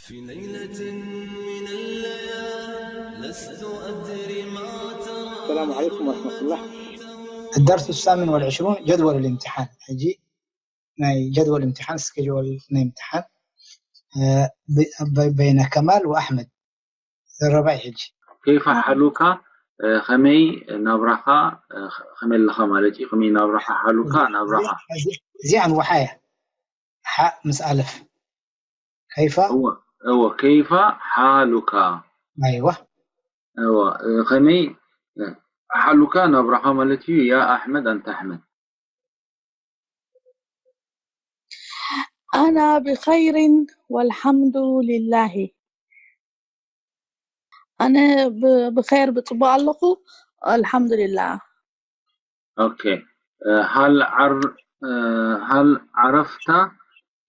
في ليلة من الليالي لست أدري ما ترى السلام عليكم ورحمة الله. الدرس الثامن والعشرون، جدول الامتحان. ሕጂ ናይ ጀድወል እምትሓን፣ ስኬጅል ናይ እምትሓን፣ እ፣ ብ-፣ ብ-፣ በይነ ከማል ወኣሕመድ። ዘረባይ ሕጂ። كيف حالك? እ፣ ከመይ ናብራኻ? እ፣ ከመይ ኣለኻ ማለት እዩ። ከመይ ናብራኻ፣ ሓሉካ፣ ናብራኻ። እዚ-፣ እዚኣን ወሓያ። ሓ ምስ ኣለፍ። كيف؟ እወ፣ እወ፣ كيف حالك? ኣይዋ። እወ፣ እ፣ ከመይ፣ እ፣ ሓሉካ፣ ናብራኻ ማለት እዩ። يا أحمد، أنت أحمد. أنا بخير والحمد لله. ኣነ ብ-፣ ብኸይር ብጽቡቕ ኣለኹ፣ ኣልሓምዱሊላህ። أوكي. እ፣ هل عر-، እ፣ هل عرفت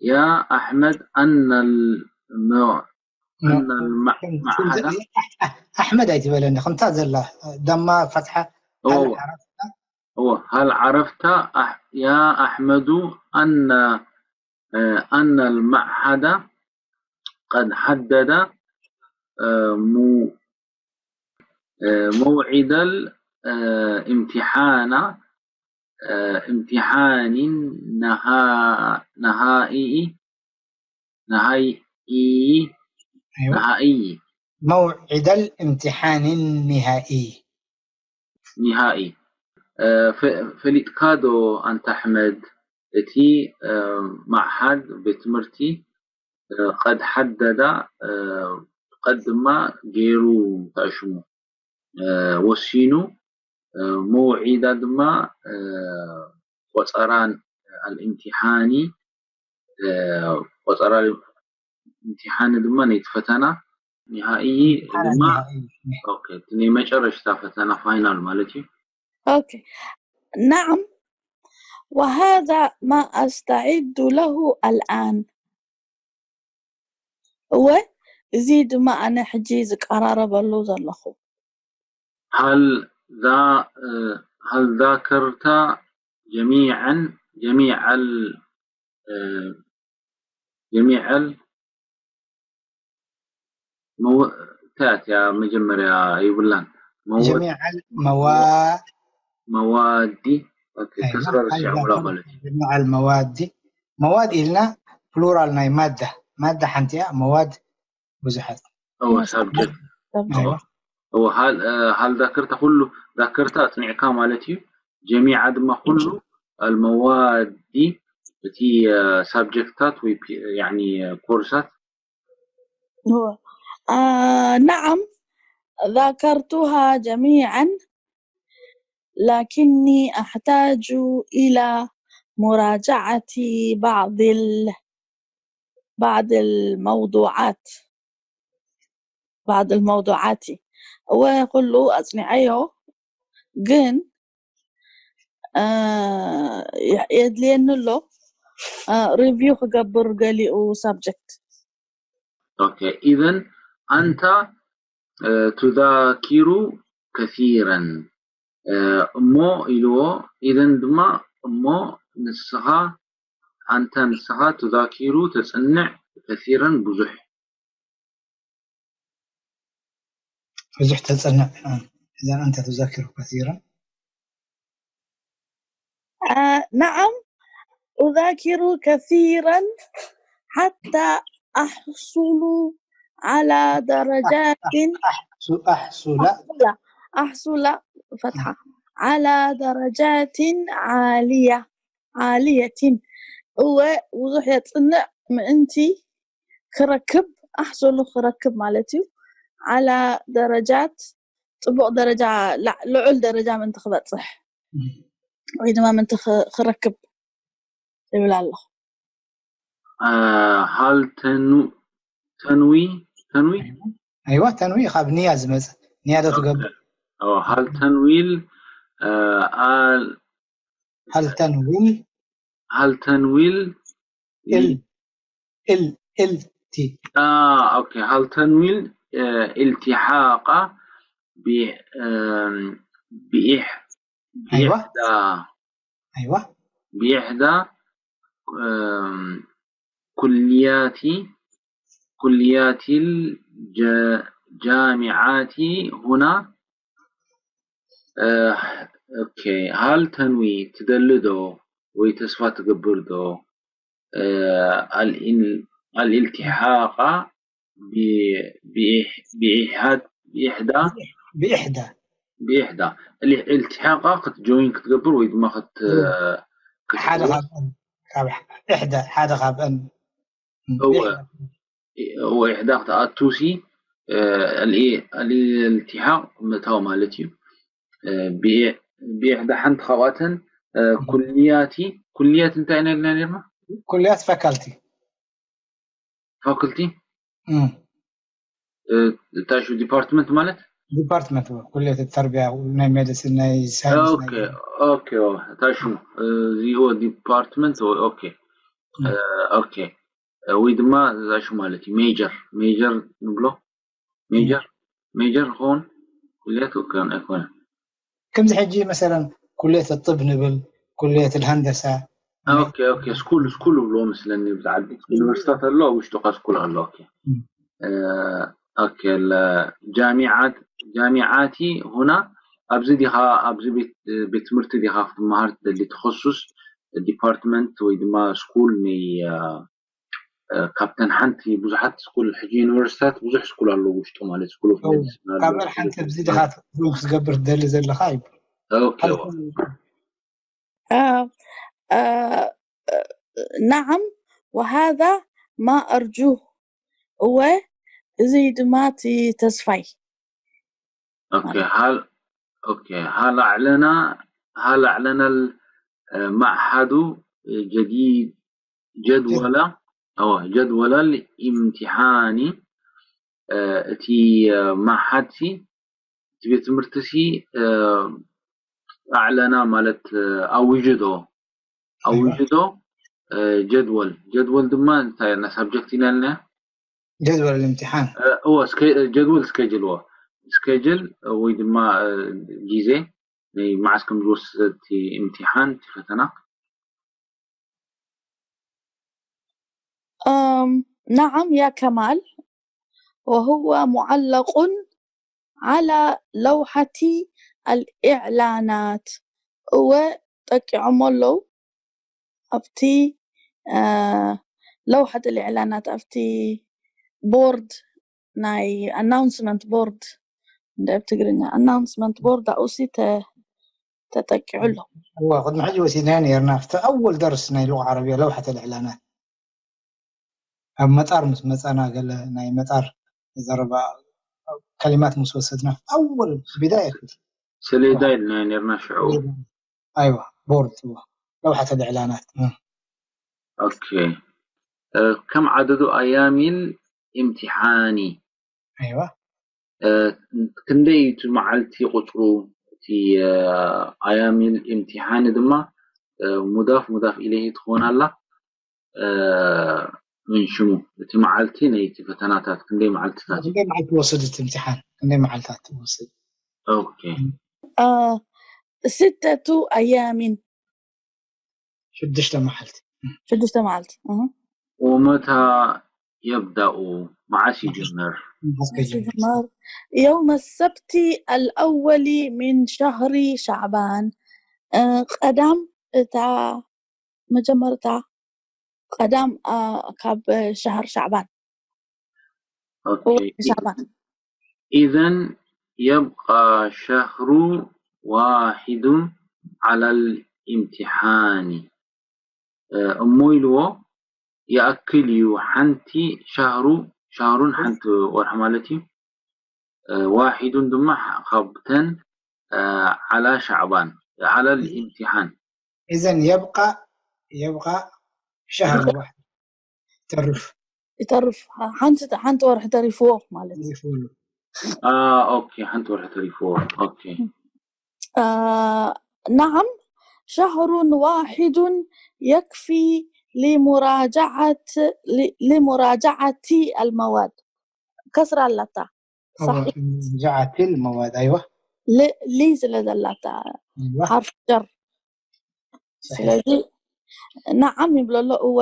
يا أحمد أن الم-، أن الم-، معهد؟ ኣሕመድ ኣይትበለኒ፣ ከምታ ዘላ ደማ ፈትሓ። እወ። هل عرفت؟ እወ، هل عرفت أح-، يا أحمد أن، እ፣ أن المعهد قد حدد، እ፣ ሙ-، እ፣ موعد ال-، እ፣ امتحان، እ፣ امتحان نها-، نهائي، نهائي، ኣይዋ። نهائي، موعد الامتحان النهائي. نهائي. እ፣ ፈ-፣ ፈሊጥካ ዶ ኣንታ ኣሕመድ፣ እቲ፣ እ፣ ማዕሃድ ቤት ትምህርቲ፣ እ፣ قد حدد، እ፣ قد ድማ ገይሩ፣ እንታይ ሽሙ፣ እ፣ ወሲኑ፣ እ፣ موعد ድማ፣ እ፣ ቆጸራን الامتحان، እ፣ ቆጸራ امتحان ድማ ነቲ ፈተና نهائي ድማ፣ النهائي. ኦኬ፣ እቲ ናይ መጨረሽታ ፈተና ፋይናል ማለት እዩ። أوكي. نعم، وهذا ما أستعد له الآن. እወ፣ እዚ ድማ ኣነ ሕጂ ዝቀራረበሉ ዘለኹ። هل ذا-، እ፣ هل ذاكرت جميعا، جميع ال-، እ፣ جميع ال-، መወ-፣ እንታይ እያ መጀመርያ ይብላን። መወ-፣ جميع الموا-، መዋዲ፣ ኦኬ፣ ኣይዋ፣ ከስራ ርሲዕ ኣይዋ፣ ሙላ ማለት እዩ። جميع المواد። መዋድ ኢልና ፕሉራል ናይ ማዳ። ማዳ ሓንቲ እያ፣ መዋድ ብዙሓት። እወ፣ ሳብጀክት። ሳብጀክት። ኣይዋ። እወ፣ ሃል፣ እ፣ ሃል ዛክርታ ኩሉ፣ ዛክርታ ኣጽኒዕካ ማለት እዩ። ጀሚዓ ድማ ኩሉ፣ المواد፣ እቲ፣ እ፣ ሳብጀክታት ወይ ፒ-፣ ያኒ፣ እ፣ ኮርሳት። هو، آه، نعم، ذاكرتها جميعا، لكني أحتاج إلى مراجعة بعض ال-، بعض الموضوعات، بعض الموضوعات. እወ፣ ኩሉ ኣጽኒዐዮ፣ ግን፣ እ፣ የ-፣ የድልየኒ ኣሎ፣ እ፣ ሪቪው ክገብር ገሊኡ ሳብጀክት። ኦኬ፣ ኢዘን ኣንታ፣ እ፣ ቱዛኪሩ ከሲረን፣ እ፣ እሞ ኢልዎ፣ ኢዘን ድማ እሞ ንስኻ፣ ኣንታ ንስኻ ቱዛኪሩ ተጽንዕ ከሲረን ብዙሕ። ብዙሕ ተጽንዕ። እ፣ እዘን ኣንታ ቱዛኪሩ ከሲረን። آه، نعم، أذاكر كثيرا حتى أحصل على درجات ሱ-፣ ኣሕሱላ። أحصل، أحصل فتحة على درجات عالية، عالية. እወ፣ ብዙሕ የጽንዕ ምእንቲ ክረክብ፣ ኣሕሱሉ ክረክብ ማለት እዩ። على درجات፣ ጽቡቕ ደረጃ፣ ላ-፣ ልዑል ደረጃ ምእንቲ ክበጽሕ ወይ ድማ ምእንቲ ክ-፣ ክረክብ ይብል ኣለኹ። እ፣ ሃል ተኑ-፣ ተንዊ፣ ተንዊ? ኣይዋ፣ ተንዊ ካብ ንያ ዝመጽእ። ንያ ዶ ትገብር? ኦ፣ ሃል ተንዊል፣ እ፣ ኣል-፣ ሃል ተንዊል ሃል ተንዊል እል፣ እል፣ እል ቲ። آه، أوكي. هل تنوي، آه، التحاق ب-، آم، بإح-، أيوة. بإحدى، ኣይዋ። بإحدى، آم، كليات، ኩልያቲል ጀ- ጃሚዓቲ ሁና። ኦኬ፣ ሃል ተንዊ ትደሊ ዶ ወይ ተስፋ ትገብር ዶ ኣልኢልቲሓቃ ብኢሕዳ ብኢሕዳ ኢልቲሓቃ ክትጆይን ክትገብር ወይ ድማ ሓደ ካብአን ካብ ኢሕዳ ሓደ ካብአን እወ ኢሕዳ ክትኣቱ ሲ ኣልኢልቲሓቅ ምእታው ማለት እዩ። ብኢሕዳ ሓንቲ ካብኣተን ኩልያቲ ኩልያት እንታይ ኢና ኢልና ነርና? ኩልያት ፋካልቲ ፋኩልቲ እንታይ ሹ ዲፓርትመንት ማለት ዲፓርትመንት ኩልያት ተርቢያ ናይ ሜዲሲን ናይ ሳይንስ እንታይ ሹ እዚዎ ዲፓርትመንት ኦኬ ኦኬ ወይ ድማ እዛ ሹ ማለት እዩ ሜጀር ሜጀር ንብሎ ሜጀር ሜጀር ኾን ኩልያት ወከን ኣይኮነ ከምዚ ሕጂ መሰለን ኩልየት ጥብ ንብል ኩልየት ልሃንደሳ ኦኬ ኦኬ ስኩል ስኩል ብሎ መስለኒ ብዛዕባ ዩኒቨርሲታት ኣሎ ኣብ ውሽጡ ካ ስኩል ኣሎ ኦኬ ኦኬ ጃሚዓት ጃሚዓቲ ሁና ኣብዚ ዲኻ ኣብዚ ቤት ትምህርቲ ዲኻ ክትመሃር ትደሊ ተኸሱስ ዲፓርትመንት ወይ ድማ ስኩል ናይ ካብተን ሓንቲ ብዙሓት ስኩል ሕጂ ዩኒቨርሲታት ብዙሕ ስኩል ኣለዎ ውሽጡ ማለት ስኩል ኦፍ ሜዲሲን ካብአን ሓንቲ ኣብዚ ዲኻ ክትገብር ትደሊ ዘለኻ እዩ نعم وهذا ما أرجوه እወ እዚ ድማ እቲ ተስፋይ هل أعلن هل أعلن المعهد جديد جدول ጀድወላ الامتحان እቲ መሓድሲ እቲ ቤት ትምህርትሲ ኣዕለና ማለት ኣውጅዶ ኣውጅዶ ጀድወል ጀድወል ድማ እንታይ ና ሳብጀክት ኢና ኢልና ጀድወል ልምትሓን እዎ ጀድወል ስኬጅል እዎ ስኬጅል ወይ ድማ ግዜ ናይ መዓስ ከም ዝወስድ እቲ እምትሓን እቲ ፈተና نعم يا كمال وهو معلق على لوحة الإعلانات እወ ጠቂዖሞ ኣለዉ ኣብቲ ለውሐት الإعلانات ኣብቲ ቦርድ ናይ ኣናውንስመንት ቦርድ እንደ ኣብ ትግርኛ ኣናውንስመንት ቦርድ ኣውሲ ተጠቂዑ ኣሎ እዋ ቅድሚ ሕጂ ወሲድናዮ ነርና ኣብቲ ኣወል ደርስ ናይ ሉቕ ዓረብያ ለውሐት الإعلانات ኣብ መጣር ምስ መጻና ገለ ናይ መጣር ዘረባ ከሊማት ምስ ወሰድና ኣወል ብዳያ ክብል ሰሌዳ ኢልና ነርና ሽዑ ኣይዋ ቦርድ ለውሐት الإعلانات ኦኬ ከም ዓደዱ ኣያሚል ኢምቲሓኒ ኣይዋ ክንደይ እቲ መዓልቲ ቁፅሩ እቲ ኣያሚል ኢምቲሓኒ ድማ ሙዳፍ ሙዳፍ ኢለይሂ ትኾን ኣላ ምን ሽሙ እቲ መዓልቲ ናይቲ ፈተናታት ክንደይ መዓልትታት እዩ ክንደይ መዓልቲ ወሰድ እቲ እምትሓን ክንደይ መዓልታት ትወስድ ኦኬ ስተቱ ኣያሚን ሽዱሽተ መዓልቲ ሽዱሽተ መዓልቲ ومتى يبدأ መዓስ ይጅምር يوم السبت الأول من شهر شعبان ቀዳም እታ መጀመርታ ቀዳም ካብ ሸሃር ሻዕባን ሻዕባን إذا يبقى شهر واحد على الامتحان እሞ ኢልዎ ይኣክል እዩ ሓንቲ ሻህሩ ሻህሩን ሓንቲ ወርሒ ማለት እዩ ዋሒዱን ድማ ካብተን ዓላ ሻዕባን ዓላ ኢምቲሓን إذا يبقى يبقى شهر واحد ترف ይተርፍ ሓንቲ ሓንቲ ወርሒ ተሪፍዎ ማለት እዩ ኦኬ ሓንቲ ወርሒ ተሪፍዎ ኦኬ نعم شهر واحد يكفي لمراجعة لمراجعة المواد كسر اللتا صحيح مراجعة المواد أيوة لي زلد اللتا حرف جر ስለዚ نعم ይብሎ ኣሎ እወ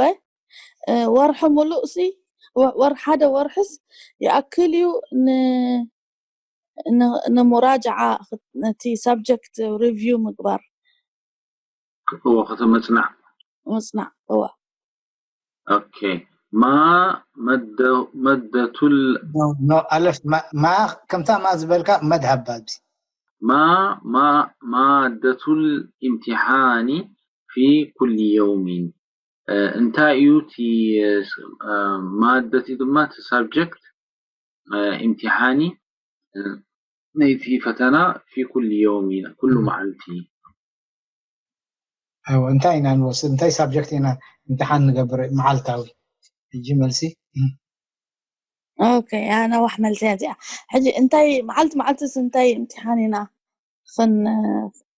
ወርሒ ሙሉእ ሲ ወር ሓደ ወርሕስ ይኣክል እዩ ንሙራጃዓ፣ ነቲ ሳብጀክት ሪቪው ምግባር። እዎ ከተመፅናዕ ምፅናዕ እዎ። ኦኬ ማ መደቱል ኖ ኣለፍ ማ ከምታ ማ ዝበልካ መድሃብ ኣብዚ ማ ማ ማደቱል ኢምቲሓኒ ፊ ኩል የውሚን እንታይ እዩ እቲ ማደቲ ድማ እቲ ሳብጀክት ኢምቲሓኒ ነይቲ ፈተና ፊ ኩል የውሚን ኩሉ መዓልቲ እንታይ ኢና ንወስድ እንታይ ሳብጀክት ኢና ኢምቲሓን ንገብር መዓልታዊ ሕጂ መልሲ ኦኬ ያ ነዋሕ መልሲ እያ እዚኣ ሕጂ እንታይ መዓልቲ መዓልትስ እንታይ ኢምቲሓን ኢና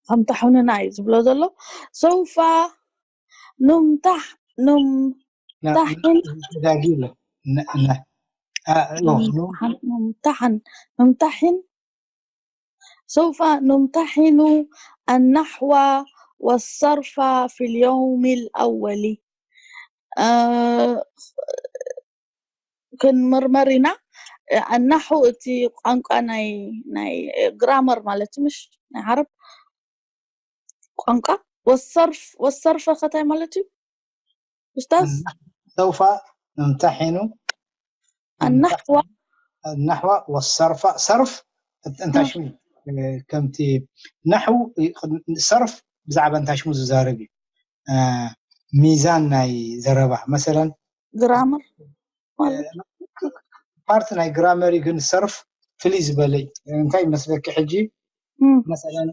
ከምተሑንና እዩ ዝብሎ ዘሎ ሰውፋ ኑምታሕ ኑምታሕን ዳጊ ኣሎ ኑምታሕን ኑምታሕን سوف نمتحن النحو والصرف في اليوم الأول ክንምርመር ኢና ኣናሑ እቲ ቋንቋ ናይ ናይ ግራመር ማለት ምሽ ናይ ዓረብ ቋንቋ ወሰርፍ ወሰርፈ ከታይ ማለት እዩ ኡስታዝ ሰውፋ ምምታሒኑ ኣናሕዋ ናሕዋ ወሰርፋ ሰርፍ እንታይ ሽሙ ከምቲ ናሕው ሰርፍ ብዛዕባ እንታይ ሽሙ ዝዛረብ እዩ ሚዛን ናይ ዘረባ መሰለን ግራመር ፓርቲ ናይ ግራመር ግን ሰርፍ ፍልይ ዝበለ እንታይ መስለኪ ሕጂ መሰለን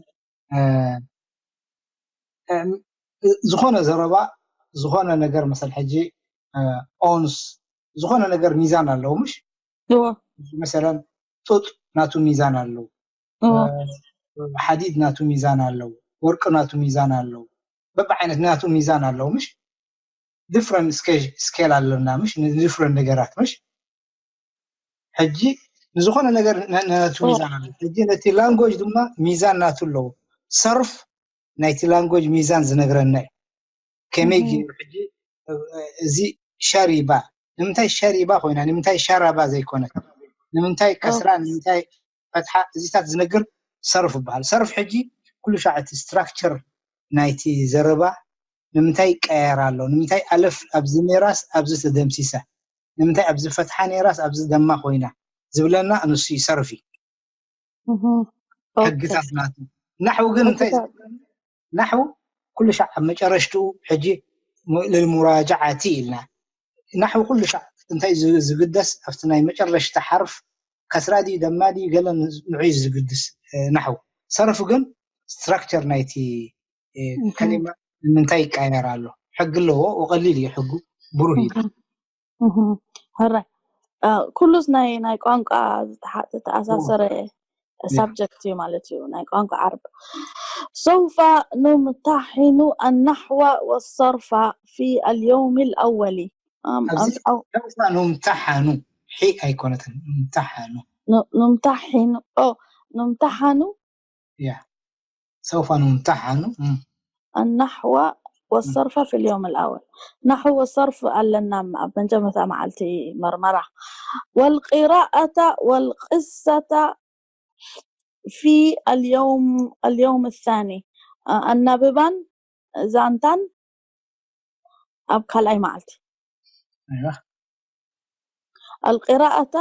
ዝኾነ ዘረባ ዝኾነ ነገር መሰል ሕጂ ኦንስ ዝኾነ ነገር ሚዛን ኣለዎ ምሽ መሰለን ጡጥ ናቱ ሚዛን ኣለዎ ሓዲድ ናቱ ሚዛን ኣለዎ ወርቂ ናቱ ሚዛን ኣለዎ በብዓይነት ናቱ ሚዛን ኣለዎ ምሽ ዲፍረንት ስኬል ኣለና ምሽ ንዲፍረንት ነገራት ምሽ ሕጂ ንዝኾነ ነገር ናቱ ሚዛን ኣሎ ሕጂ ነቲ ላንጎጅ ድማ ሚዛን ናቱ ኣለዎ ሰርፍ ናይቲ ላንጎጅ ሚዛን ዝነግረና እዩ ከመይ ገይሩ ሕጂ እዚ ሸሪባ ንምንታይ ሸሪባ ኮይና ንምንታይ ሸራባ ዘይኮነት ንምንታይ ከስራ ንምንታይ ፈትሓ እዚታት ዝነግር ሰርፍ ይበሃል ሰርፍ ሕጂ ኩሉ ሻዕ እቲ ስትራክቸር ናይቲ ዘረባ ንምንታይ ይቀያየር ኣሎ ንምንታይ ኣለፍ ኣብዚ ነራስ ኣብዚ ተደምሲሳ ንምንታይ ኣብዚ ፈትሓ ነራስ ኣብዚ ደማ ኮይና ዝብለና ንሱ ይሰርፍ እዩ ሕግታት ናቱ ናሕው ግን እንታይ ናሕው ኩሉ ሻዕ ኣብ መጨረሽትኡ ሕጂ ልልሙራጃዓቲ ኢልና ናሕው ኩሉ ሻዕ እንታይ ዝግደስ ኣብቲ ናይ መጨረሽታ ሓርፍ ከስራ ድዩ ደማ ድዩ ገለ ንዑ ዝግድስ ናሕው ሰርፍ ግን ስትራክቸር ናይቲ ከሊማ ንምንታይ ይቃየር ኣሎ ሕጊ ኣለዎ ቀሊል እዩ ሕጉ ብሩህ እዩ ሕራይ ኩሉስ ናይ ናይ ቋንቋ ዝተሓ- ዝተኣሳሰረ ሳብጀክት እዩ ማለት እዩ ናይ ቋንቋ ዓረብ سوف نمتحن النحو والصرف في اليوم الأول أم- ኣብዚ أم- أو- ሰውፋ ንምታሓኑ ሒ ኣይኮነትን ንምታሓኑ ن- نمتحن أو نمتحن ያ ሰውፋ ንምታሓኑ እም። النحو والصرف في اليوم الأول نحو والصرف ኣለና ኣብ መጀመርታ መዓልቲ መርመራ والقراءة والقصة في اليوم اليوم الثاني ኣናብባን ዛንታን ኣብ ካልኣይ መዓልቲ أيوة. القراءة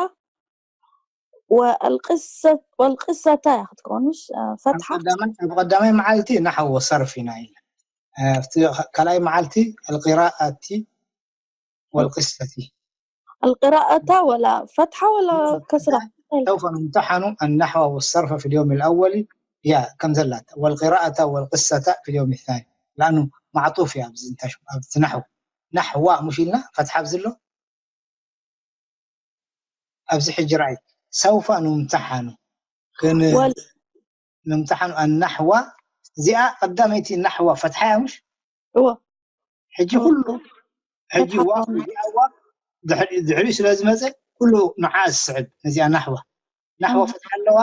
والقصة والقصة እያ ክትከውንሽ ፈትሓ ኣብ ቀዳማይ መዓልቲ ናሓዎ ሰርፍ ኢና ኢለ ኣብቲ ካልኣይ መዓልቲ القراءة والقصة القراءة ولا فتحة ولا كسرة سوف نمتحن النحو والصرف في اليوم الأول يا كم زلات والقراءة والقصة في اليوم الثاني لأنه معطوف يا أبزي أبزي نحو نحو مش لنا فتحة بزله ኣብዚ ሕጂ ርኣይ ሰውፋ ንምታሓኑ ግን ንምታሓኑ ኣናሕዋ እዚኣ ቀዳመይቲ ናሕዋ ፈትሓ እያ ምሽ እዎ ሕጂ ኩሉ ሕጂ ዋ እዚኣ ዋ ድሕሪኡ ስለ ዝመፀ ኩሉ ንዓ ዝስዕብ ነዚኣ ናሕዋ ናሕዋ ፈትሓ ኣለዋ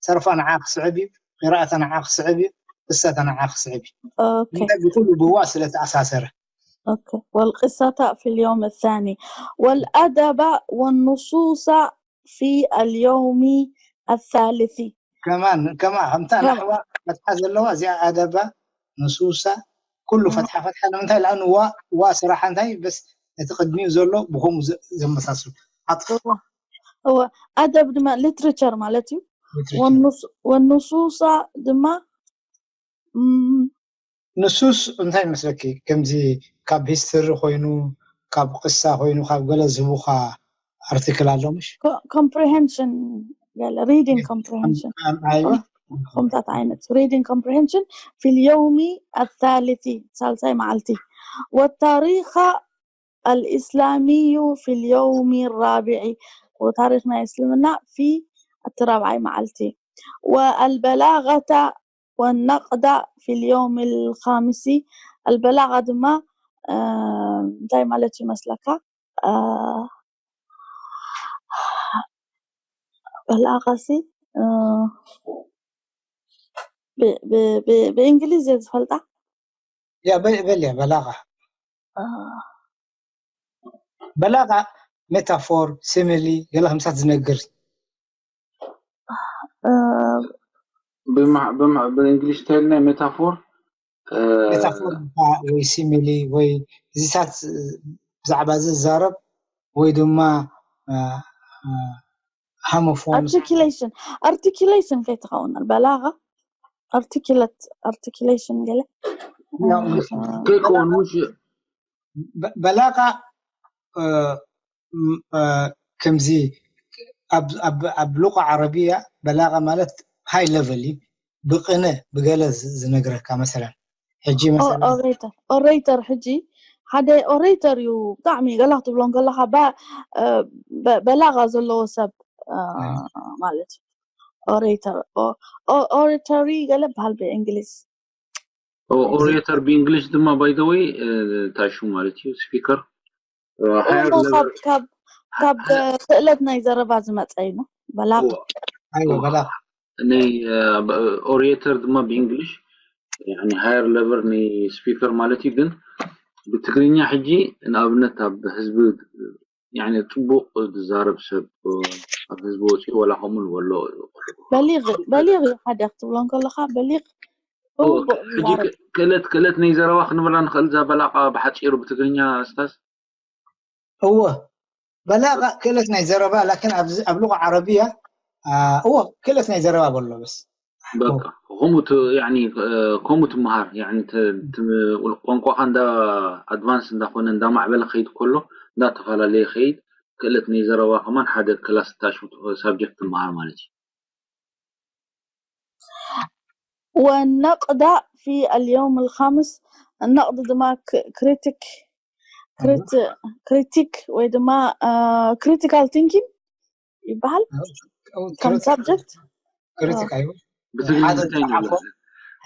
ሰርፋ ንዓ ክስዕብ እዩ ቂራእታ ንዓ ክስዕብ እዩ ቅሰታ ንዓ ክስዕብ እዩ እንታይ ብኩሉ ብዋ ስለ ተኣሳሰረ أوكي. والقصة في اليوم الثاني. والأدب والنصوص في اليوم الثالث. كمان كما همتا كما- نحو فتحة زلوا زي أدب نصوص كل فتحة فتحة لو انتهى الآن وا وا صراحة انتهى بس تقدمي زلوا بهم زمساسل عطف هو أدب ድማ literature ማለት እዩ። والنص والنصوص ድማ ም፣ ንሱስ እንታይ ይመስለኪ? ከምዚ ካብ ሂስትሪ ኮይኑ ካብ ቅሳ ኮይኑ ካብ ገለ ዝህቡኻ ኣርቲክል ኣሎ ምሽ? co- comprehension ገለ reading comprehension ኣይዋ ከምታት ዓይነት reading comprehension في اليوم الثالث ሳልሳይ መዓልቲ والتاريخ الإسلامي في اليوم الرابع وታሪኽ ናይ እስልምና في እቲ ራብዓይ መዓልቲ والبلاغة والنقد في اليوم الخامس البلاغة ድማ እ፣ እንታይ ማለት ይመስለካ? እ፣ በላغة ሲ እ፣ ብ- ብ- ብ- ብእንግሊዝ እየ ዝፈልጣ። ያ በል በል ያ በላغة እ፣ በላغة ሜታፎር ሲሚሊ ገለ ከምሳት ዝነግር እ፣ ብማ- ብማ- ብእንግሊሽ እንታይ ኢልና ሜታፎር ሜታፎር ወይ ሲሚሊ ወይ እዚታት ብዛዕባ ዝዛረብ ወይ ድማ ሃሞፎን articulation articulation ከይትኸውን በላغة articulate articulation ገለ ከይከውን ምሽ በላغة እ፣ ም- እ፣ ከምዚ ኣብ- ኣብ- ኣብ ሉቃ ዓረብያ በላغة ማለት ሃይ ለቨል እዩ። ብቅነ ብገለ ዝ- ዝነግረካ መሰለን ሕጂ መሰለን ኦሬተር ኦሬተር ሕጂ ሓደ ኦሬተር እዩ። ብጣዕሚ ገላ ክትብሎ እንከለካ ባ- እ፣ በ- በላغة ዘለዎ ሰብ እ፣ ማለት እዩ። ኦሬተር ኦሬተሪ ገለ በሃል ብእንግሊዝ ኦሬተር ብእንግሊሽ ድማ by the way እንታይ ሽሙ ማለት እዩ? ስፒከር እሞ ካብ ካብ ካብ ክእለት ናይ ዘረባ ዝመፀ እዩ። በላغة ኣይወ በላغة ናይ ኦሬተር ድማ ብእንግሊሽ ሃየር ለቨል ናይ ስፒከር ማለት እዩ። ግን ብትግርኛ ሕጂ ንኣብነት ኣብ ህዝቢ ያኒ ጽቡቕ ዝዛረብ ሰብ ኣብ ህዝቢ ወፂኡ ወላ ከምኡ ንበሎ በሊግ በሊግ እዩ ሓደ ክትብሎ እንከለካ በሊግ እወ፣ ጽቡቕ ሕጂ ዝዛረብ ክ- ክእለት ክእለት ናይ ዘረባ ክንብላ ንኽእል እዛ በላቃ ብሓፂሩ ብትግርኛ ስታዝ እወ በላغة ክእለት ናይ ዘረባ ላኪን ኣብዚ ኣብ ሉቃ ዓረብያ አ፣ እወ ክእለት ናይ ዘረባ በሎ በስ በቃ ከምኡ ት- ያኒ እ፣ ከምኡ ትመሃር ያኒ ት- ት- ቋንቋኻ እንዳ ኣድቫንስ እንዳኾነ እንዳማዕበለ ከይድ ከሎ እንዳተፈላለየ ከይድ ክእለት ናይ ዘረባ ከማን ሓደ ክላስ ታሽ ሳብጀክት ትመሃር ማለት እዩ። والنقد في اليوم الخامس النقد ድማ ክ- ክሪቲክ ክሪቲ- ክሪቲክ ወይ ድማ እ፣ critical thinking ይበሃል ከም ሳብጀክት ክሪቲክ ኣዩ ብትግርኛ ሓደ እንታይ ዝፀሓፎ ንብሎ?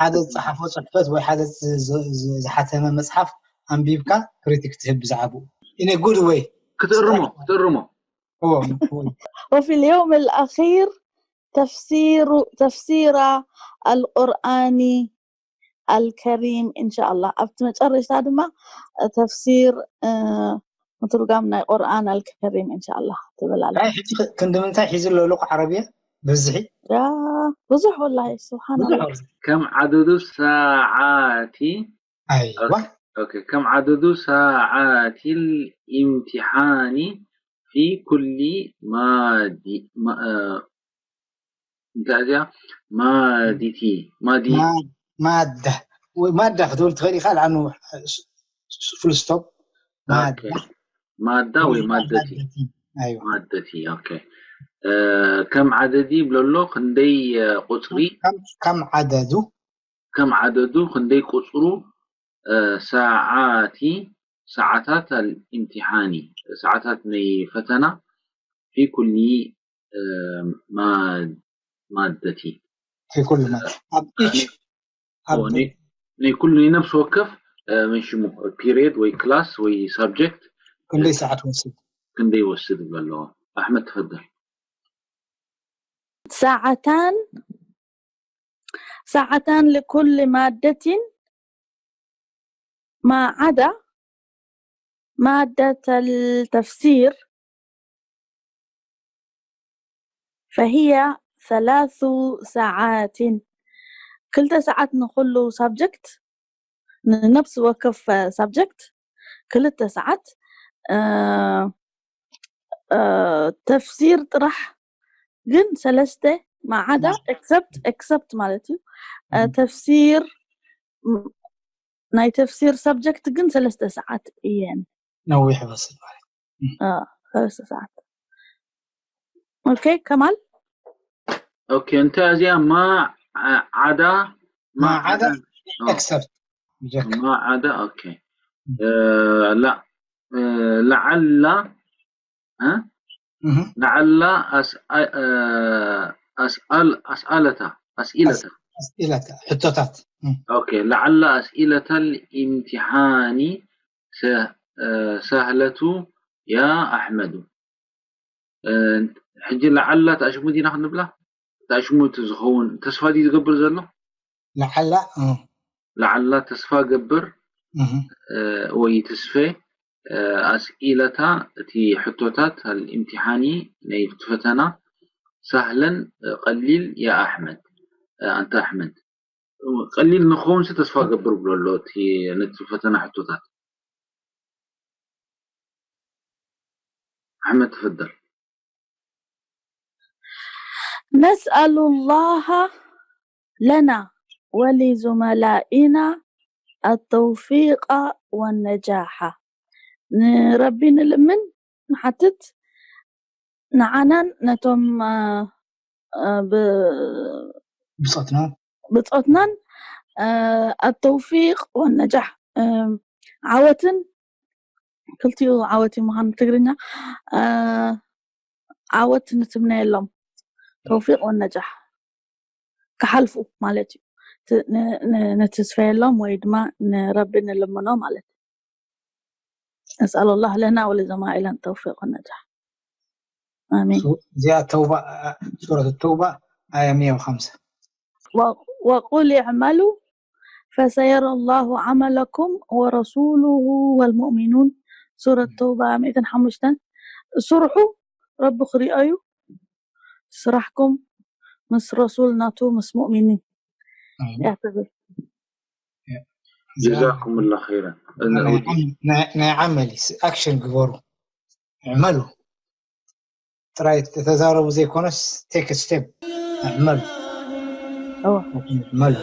ሓደ ዝፀሓፎ ፅሕፈት ወይ ሓደ ዝ- ዝ- ዝ- ዝሓተመ መፅሓፍ ኣንቢብካ ክሪቲክ ትህብ ብዛዕባኡ in a good way ክትእርሞ ክትእርሞ እዎ وفي اليوم الأخير تفسير تفسير القرآن الكريم إن شاء الله ኣብቲ መጨረሽታ ድማ ተፍሲር እ፣ ምትርጓም ናይ ቁርኣን ኣልከሪም إن شاء الله ትብል ኣላ። ናይ ሕጂ ክንዲ ምንታይ ሒዙ ኣሎ ሉቃ ዓረብያ ብዝሒ ያ ብዙሕ ወላሂ ስብሓን ብዙሕ ኣላ። ኣብዚ ከም ዓደዱ ሰዓቲ ኣይዋ ኦኬ ከም ዓደዱ ሰዓቲ ልኢምትሓኒ ፊ ኩሊ ማዲ ማ- እ፣ እንታይ እዚኣ ማዲቲ ማዲ ማ- ማዳ ወይ ማዳ ክትብል ትኽእል ኢኻ ልዓኑ ፉል ስቶፕ ማዳ ኦኬ። ማዳ ወይ ማደቲ ኣይዋ ማደቲ ኦኬ እ፣ ከም ዓደዲ ይብለሎ ክንደይ እ፣ ቁፅሪ ከም- ከም ዓደዱ ከም ዓደዱ ክንደይ ቁፅሩ እ፣ ሰዓቲ ሰዓታት ኣልኢምትሓኒ ሰዓታት ናይ ፈተና ፊ ኩሊ እ፣ ማ- ማደቲ في كل ما ኣብ each ኣብ ናይ ኩሉ ናይ ነፍሲ ወከፍ እ፣ ምን ሽሙ ፒሪየድ ወይ ክላስ ወይ ሳብጀክት ክንደይ ሰዓት ወስድ ክንደይ ይወስድ ይብሎ ኣለዎ። ኣሕመድ ትፈደል ساعتان ساعتان لكل مادة ما عدا مادة التفسير فهي ثلاث ساعات. ክልተ ሰዓት ንኹሉ ሳብጀክት፣ ንነብሲ ወከፍ ሳብጀክት ክልተ ሰዓት። ተፍሲር ጥራሕ ግን ሰለስተ ማዓዳ፣ ኤክሰፕት ኤክሰፕት ማለት እዩ። ተፍሲር ናይ ተፍሲር ሳብጀክት ግን ሰለስተ ሰዓት እየን። ነዊሕ ይመስል ማለት ሰለስተ ሰዓት። ኦኬ ከማል ኦኬ። እንታይ እዚኣ ማ ዓዳ ማዓዳ ኤክሰፕት ማዓዳ ኦኬ። ላ ለዓላ ለዓላ ኣስኣለታ ኣስኢለታ ኣስኢለታ ሕቶታት ኦኬ ለዓላ ኣስኢለታ ልኢምትሓኒ ሰህለቱ ያ ኣሕመዱ። ሕጂ ለዓላ ተኣሽሙ ዲና ክንብላ? ተኣሽሙ ዝኸውን ተስፋ ድዩ ዝገብር ዘሎ? ለዓላ ለዓላ ተስፋ ገብር ወይ ተስፈ ኣስኢለታ እቲ ሕቶታት ኣልእምትሓኒ ናይ ፈተና ሳህለን ቀሊል ያ ኣሕመድ ኣንታ ኣሕመድ ቀሊል ንኸውን ሲ ተስፋ ገብር ብሎ ኣሎ እቲ ነቲ ፈተና ሕቶታት ኣሕመድ ትፍደል نسأل الله لنا ولزملائنا التوفيق والنجاح ንረቢ ንልምን ንሓትት ንዓናን ነቶም ብጾትና ብጾትናን التوفيق والنجاح ዓወትን ክልቲኡ ዓወት እዩ ምዃኑ ትግርኛ ዓወት ንትምነየሎም ተውፊቅ ወነጃሕ ክሓልፉ ማለት እዩ። ንትስፈየሎም ወይ ድማ ንረቢ ንልምኖ ማለት እዩ። نسأل الله لنا ولزمائلنا التوفيق والنجاح. آمين. እዚኣ ተውባ ሱረት ተውባ ኣያ ሚያ ወሓምሳ وقل اعملوا فسيرى الله عملكم ورسوله والمؤمنون ሱረት ተውባ ሚእትን ሓሙሽተን ስርሑ ረቢ ክሪኦ እዩ ስራሕኩም ምስ ረሱል ናቱ ምስ ሙእሚኒን እያ ትብል جزاكم الله خيرا ናይ ዓመል ኣክሽን ግበሩ እዕመሉ ጥራይ ተዛረቡ ዘይኮነስ take step እዕመሉ እዕመሉ